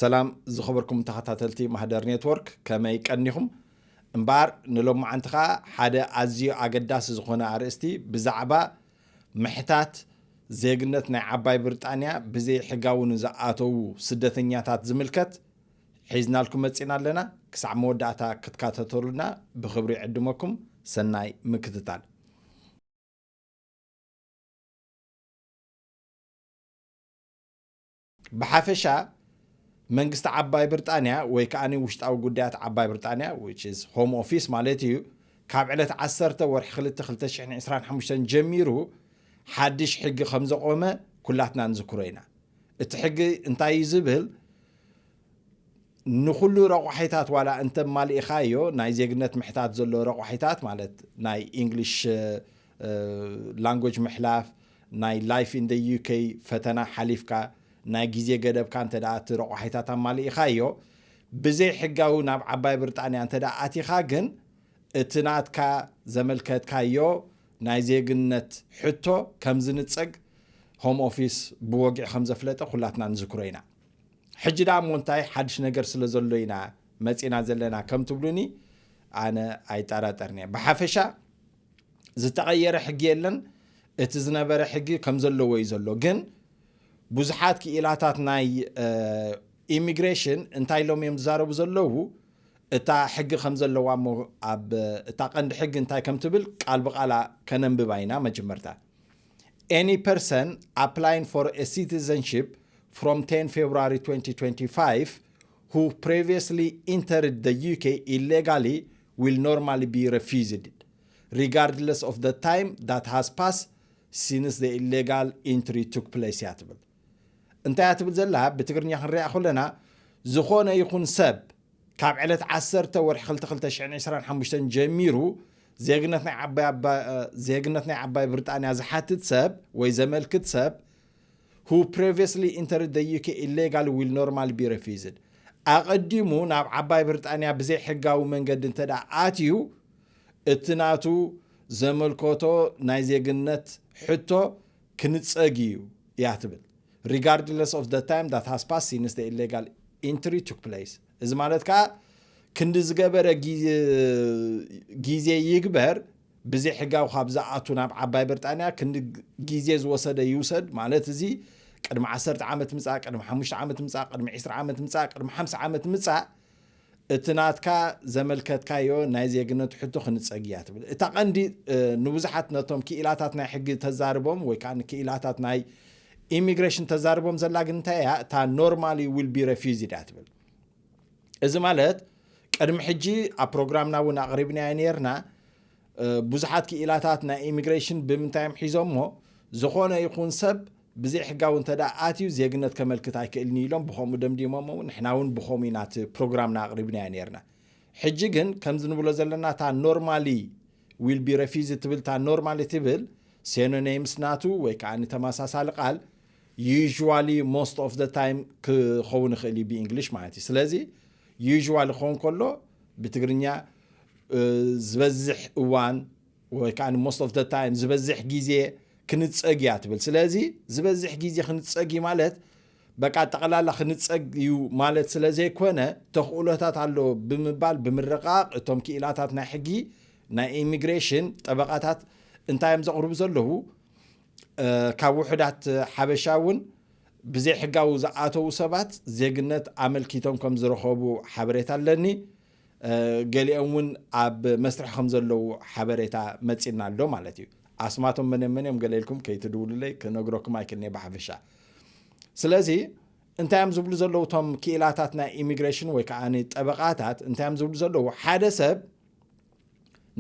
ሰላም ዝኸበርኩም ተኸታተልቲ ማህደር ኔትወርክ፣ ከመይ ቀኒኹም? እምበኣር ንሎማዓንቲ ኸኣ ሓደ ኣዝዩ ኣገዳሲ ዝኾነ ኣርእስቲ ብዛዕባ ምሕታት ዜግነት ናይ ዓባይ ብሪጣንያ ብዘይ ሕጋዊ ንዝኣተዉ ስደተኛታት ዝምልከት ሒዝናልኩም መጺና ኣለና። ክሳዕ መወዳእታ ክትካተተሉና ብኽብሪ ይዕድመኩም። ሰናይ ምክትታል። ብሓፈሻ መንግስቲ ዓባይ ብሪጣንያ ወይ ከኣ ውሽጣዊ ጉዳያት ዓባይ ብሪጣንያ which is home office ማለት እዩ፣ ካብ ዕለት ዓሰርተ ወርሒ ክልተ ክልተ ሽሕን ዕስራን ሓሙሽተን ጀሚሩ ሓድሽ ሕጊ ከም ዘቆመ ኩላትና ንዝክሮ ኢና። እቲ ሕጊ እንታይ እዩ ዝብል? ንኹሉ ረቋሒታት ዋላ እንተ ማሊእኻዮ፣ ናይ ዜግነት ምሕታት ዘሎ ረቋሒታት ማለት ናይ English language ምሕላፍ፣ ናይ life in the U K ፈተና ሓሊፍካ፣ ናይ ግዜ ገደብካ እንተ ደኣ እቲ ረቋሒታት ኣማሊእኻዮ፣ ብዘይ ሕጋዊ ናብ ዓባይ ብሪጣንያ እንተ ደኣ ኣቲኻ ግን እቲ ናትካ ዘመልከትካዮ ናይ ዜግነት ሕቶ ከም ዝንጸግ ሆም ኦፊስ ብወግዒ ከም ዘፍለጠ ኩላትና ንዝክሮ ኢና። ሕጂ ደኣ እሞ እንታይ ሓድሽ ነገር ስለ ዘሎ ኢና መጺና ዘለና ከም ትብሉኒ ኣነ ኣይጠራጠርን እየ። ብሓፈሻ ዝተቐየረ ሕጊ የለን። እቲ ዝነበረ ሕጊ ከም ዘለዎ እዩ ዘሎ። ግን ብዙሓት ክኢላታት ናይ ኢሚግሬሽን እንታይ ኢሎም እዮም ዝዛረቡ ዘለዉ? እታ ሕጊ ከም ዘለዋ እሞ ኣብ እታ ቀንዲ ሕጊ እንታይ ከም ትብል ቃል ብቃላ ከነንብባ ኢና። መጀመርታ any person applying for a citizenship from ten February twenty twenty-five who previously entered the U K illegally will normally be refused, regardless of the time that has passed since the illegal entry took place እያ ትብል። እንታይ እያ ትብል ዘላ? ብትግርኛ ክንሪኣ ከለና፣ ዝኾነ ይኹን ሰብ ካብ ዕለት ዓሰርተ ወርሒ ክልተ ክልተ ሽሕን ዕስራን ሓሙሽተን ጀሚሩ ዜግነት ናይ ዓባይ ኣባ-፣ ዜግነት ናይ ዓባይ ብሪጣንያ ዝሓትት ሰብ ወይ ዘመልክት ሰብ who previously entered the U K illegally will normally be refused። ኣቐዲሙ ናብ ዓባይ ብሪጣንያ ብዘይ ሕጋዊ መንገዲ እንተ ደኣ ኣትዩ፣ እቲ ናቱ ዘመልከቶ ናይ ዜግነት ሕቶ ክንጸግ እዩ እያ ትብል። Regardless of the time that has passed since the illegal entry took place። እዚ ማለት ከኣ ክንዲ ዝገበረ ጊ-፣ ግዜ ይግበር፣ ብዘይ ሕጋዊ ካብ ዝኣቱ ናብ ዓባይ ብሪጣንያ ክንዲ ግዜ ዝወሰደ ይውሰድ፣ ማለት እዚ ቅድሚ ዓሰርተ ዓመት ምጻእ፣ ቅድሚ ሓሙሽተ ዓመት ምጻእ፣ ቅድሚ ዕስራ ዓመት ምጻእ፣ ቅድሚ ሓምሳ ዓመት ምጻእ፣ እቲ ናትካ ዘመልከትካዮ ናይ ዜግነት ሕቶ ክንጸግ እያ ትብል። እታ ቀንዲ፣ እ፣ ንብዙሓት ነቶም ክኢላታት ናይ ሕጊ ተዛርቦም ወይ ከኣ ክኢላታት ናይ ኢሚግሬሽን ተዛርቦም ዘላ ግን እንታይ እያ? እታ normally will be refused እያ ትብል። እዚ ማለት ቅድሚ ሕጂ ኣብ ፕሮግራምና እውን ኣቕሪብናዮ ነይርና። እ፣ ብዙሓት ክኢላታት ናይ ኢሚግሬሽን ብምንታይ እዮም ሒዞሞ? ዝኾነ ይኹን ሰብ ብዘይ ሕጋዊ እንተ ደኣ ኣትዩ ዜግነት ከመልክት ኣይክእልን ኢሎም ብኸምኡ ደምዲሞሞ። ንሕና እውን ብኸምኡ ኢና እቲ ፕሮግራምና ኣቕሪብናዮ ነይርና። ሕጂ ግን ከምዚ ንብሎ ዘለና እታ normally will be refused ትብል፣ እታ normally ትብል ሲኖኒምስ ናቱ ወይ ከኣ ተመሳሳሊ ቃል usually most of the time ክኸውን ይኽእል እዩ ብእንግሊሽ ማለት እዩ። ስለዚ usually ክኸውን ከሎ ብትግርኛ፣ እ፣ ዝበዝሕ እዋን ወይ ከኣ most of the time ዝበዝሕ ግዜ ክንጸግ እያ ትብል። ስለዚ ዝበዝሕ ግዜ ክንጸግ እዩ ማለት በቃ ጠቕላላ ክንጸግ እዩ ማለት ስለ ዘይኮነ ተኽእሎታት ኣሎ ብምባል ብምርቓቕ እቶም ክኢላታት ናይ ሕጊ ናይ ኢሚግሬሽን ጠበቓታት እንታይ እዮም ዘቕርቡ ዘለዉ? እ፣ ካብ ውሑዳት ሓበሻ እውን ብዘይ ሕጋዊ ዝኣተዉ ሰባት ዜግነት ኣመልኪቶም ከም ዝረኸቡ ሓበሬታ ኣለኒ። እ፣ ገሊኦም እውን ኣብ መስርሕ ከም ዘለዉ ሓበሬታ መጺና ኣሎ ማለት እዩ። ኣስማቶም መን መን እዮም ገለ ኢልኩም ከይትድውሉለይ ክነግረኩም ኣይክእልን'የ ብሓፈሻ። ስለዚ እንታይ እዮም ዝብሉ ዘለዉ እቶም ክኢላታት ናይ ኢሚግሬሽን ወይ ከኣ ጠበቓታት እንታይ እዮም ዝብሉ ዘለዉ? ሓደ ሰብ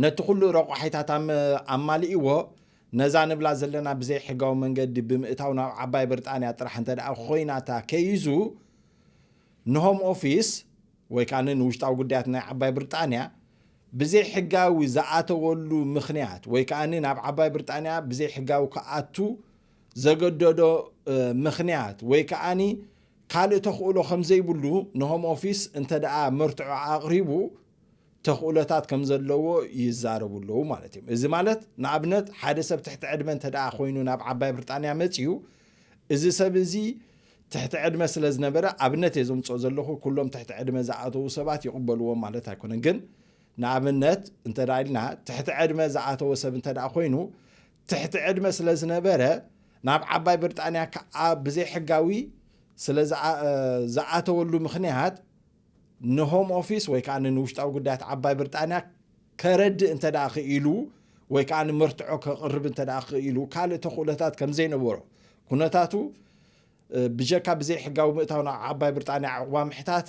ነቲ ኩሉ ረቋሒታት ኣም-፣ ኣማሊእዎ ነዛ ንብላ ዘለና ብዘይ ሕጋዊ መንገዲ ብምእታው ናብ ዓባይ ብሪጣንያ ጥራሕ እንተ ደኣ ኮይና እታ ከይዙ ንሆም ኦፊስ ወይ ከኣ ንውሽጣዊ ጉዳያት ናይ ዓባይ ብሪጣንያ ብዘይ ሕጋዊ ዝኣተወሉ ምኽንያት ወይ ከኣ ናብ ዓባይ ብሪጣንያ ብዘይ ሕጋዊ ክኣቱ ዘገደዶ፣ እ፣ ምኽንያት ወይ ከኣ ካልእ ተኽእሎ ከም ዘይብሉ ንሆም ኦፊስ እንተ ደኣ መርትዖ ኣቕሪቡ ተኽእሎታት ከም ዘለዎ ይዛረቡ ኣለዉ ማለት እዮም። እዚ ማለት ንኣብነት ሓደ ሰብ ትሕቲ ዕድመ እንተ ደኣ ኮይኑ ናብ ዓባይ ብሪጣንያ መጺኡ እዚ ሰብ እዚ ትሕቲ ዕድመ ስለ ዝነበረ ኣብነት እየ ዘምፅኦ ዘለኹ። ኩሎም ትሕቲ ዕድመ ዝኣተዉ ሰባት ይቕበልዎም ማለት ኣይኮነን። ግን ንኣብነት እንተ ደኣ ኢልና ትሕቲ ዕድመ ዝኣተወ ሰብ እንተ ደኣ ኮይኑ ትሕቲ ዕድመ ስለ ዝነበረ ናብ ዓባይ ብሪጣንያ ከዓ ብዘይሕጋዊ ስለ ዝኣ- ዝኣተወሉ ምኽንያት ንሆም ኦፊስ ወይ ከዓ ንውሽጣዊ ጉዳያት ዓባይ ብሪጣንያ ከረድእ እንተ ደኣ ክኢሉ ወይ ከዓ ንመርትዖ ከቕርብ እንተ ደኣ ክኢሉ ካልእ ተኽእሎታት ከም ዘይነበሮ ኩነታቱ ብጀካ ብዘይሕጋዊ ምእታው ናብ ዓባይ ብሪጣንያ ዕቑባ ምሕታት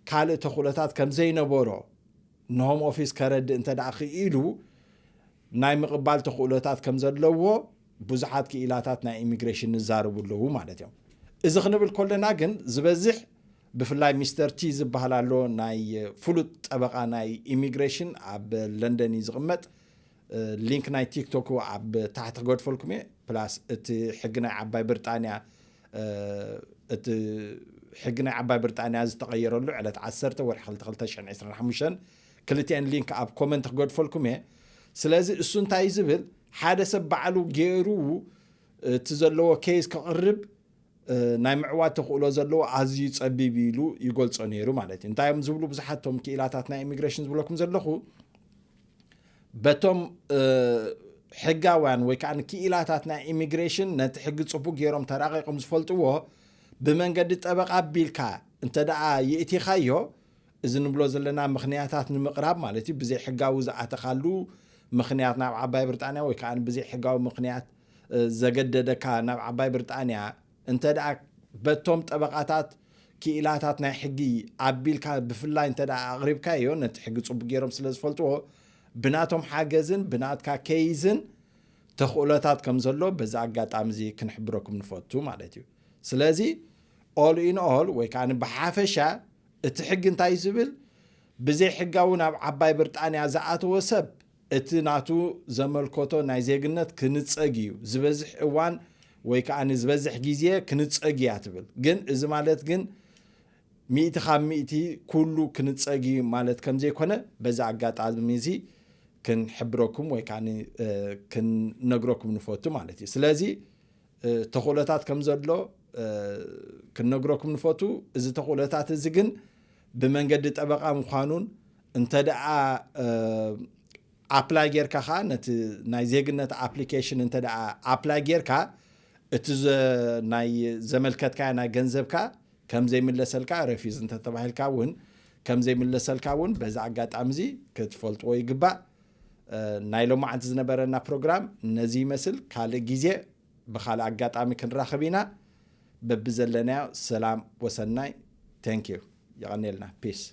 ካልእ ተኽእሎታት ከም ዘይነበሮ ንሆም ኦፊስ ከረድእ እንተ ደኣ ክኢሉ ናይ ምቕባል ተኽእሎታት ከም ዘለዎ ብዙሓት ክኢላታት ናይ ኢሚግሬሽን ይዛረቡ ኣለዉ ማለት እዮም። እዚ ክንብል ከለና ግን ዝበዝሕ ብፍላይ ሚስተር ቲ ዝበሃል ኣሎ ናይ ፍሉጥ ጠበቓ ናይ ኢሚግሬሽን ኣብ ለንደን እዩ ዝቕመጥ። ሊንክ ናይ ቲክቶክ ኣብ ታሕቲ ክገድፈልኩም እየ። ፕላስ እቲ ሕጊ ናይ ዓባይ ብሪጣንያ እቲ ሕጊ ናይ ዓባይ ብሪጣንያ ዝተቐየረሉ ዕለት ዓሰርተ ወርሒ ክልተ ክልተ ሽሕን ዕስራን ሓሙሽተን ክልቲኤን ሊንክ ኣብ ኮመንት ክገድፈልኩም እየ። ስለዚ እሱ እንታይ ዝብል ሓደ ሰብ ባዕሉ ገይሩ እቲ ዘለዎ ኬዝ ከቕርብ ናይ ምዕዋት ተኽእሎ ዘለዎ ኣዝዩ ጸቢብ ኢሉ ይገልጾ ነይሩ ማለት እዩ። እንታይ እዮም ዝብሉ ብዙሓት ቶም ክኢላታት ናይ ኢሚግሬሽን ዝብለኩም ዘለኹ በቶም ሕጋውያን ወይ ከዓ ክኢላታት ናይ ኢሚግሬሽን ነቲ ሕጊ ጽቡቅ ገይሮም ተራቂቆም ዝፈልጥዎ ብመንገዲ ጠበቃ ኣቢልካ እንተ ደኣ ይእቲኻዮ እዚ ንብሎ ዘለና ምኽንያታት ንምቕራብ ማለት እዩ ብዘይ ሕጋዊ ዝኣተኻሉ ምኽንያት ናብ ዓባይ ብሪጣንያ ወይ ከዓ ብዘይ ሕጋዊ ምኽንያት ዘገደደካ ናብ ዓባይ ብሪጣንያ እንተ ደኣ በቶም ጠበቃታት ክኢላታት ናይ ሕጊ ኣቢልካ ብፍላይ እንተ ደኣ ኣቕሪብካዮ ነቲ ሕጊ ጽቡቅ ገይሮም ስለ ዝፈልጥዎ ብናቶም ሓገዝን ብናትካ ኬይዝን ተኽእሎታት ከም ዘሎ በዚ ኣጋጣሚ እዚ ክንሕብረኩም ንፈቱ ማለት እዩ። ስለዚ all in all ወይ ከዓ ብሓፈሻ እቲ ሕጊ እንታይ ዝብል ብዘይ ሕጋዊ ናብ ዓባይ ብሪጣንያ ዝኣተወ ሰብ እቲ ናቱ ዘመልከቶ ናይ ዜግነት ክንጸግ እዩ ዝበዝሕ እዋን ወይ ከዓ ዝበዝሕ ግዜ ክንጸግ እያ ትብል። ግን እዚ ማለት ግን ሚእቲ ካብ ሚእቲ ኩሉ ክንጸግ እዩ ማለት ከም ዘይኮነ በዚ ኣጋጣሚ እዚ ክንሕብረኩም ወይ ከዓ ክንነግረኩም ንፈቱ ማለት እዩ። ስለዚ ተኽእሎታት ከም ዘሎ ክንነግረኩም ንፈቱ። እዚ ተኽእሎታት እዚ ግን ብመንገዲ ጠበቃ ምዃኑን እንተ ደኣ ኣፕላይ ጌርካ ከዓ ነቲ ናይ ዜግነት ኣፕሊኬሽን እንተ ደኣ ኣፕላይ ጌርካ እቲ ናይ ዘመልከትካዮ ናይ ገንዘብካ ከም ዘይምለሰልካ ረፊዝ እንተተባሂልካ እውን ከም ዘይምለሰልካ እውን በዚ ኣጋጣሚ እዚ ክትፈልጥዎ ይግባእ። ናይ ሎማዓንቲ ዝነበረና ፕሮግራም ነዚ ይመስል። ካልእ ግዜ ብኻልእ ኣጋጣሚ ክንራኸብ ኢና። በብዘለናዮ ሰላም ወሰናይ። Thank you። የቐንየልና። Peace።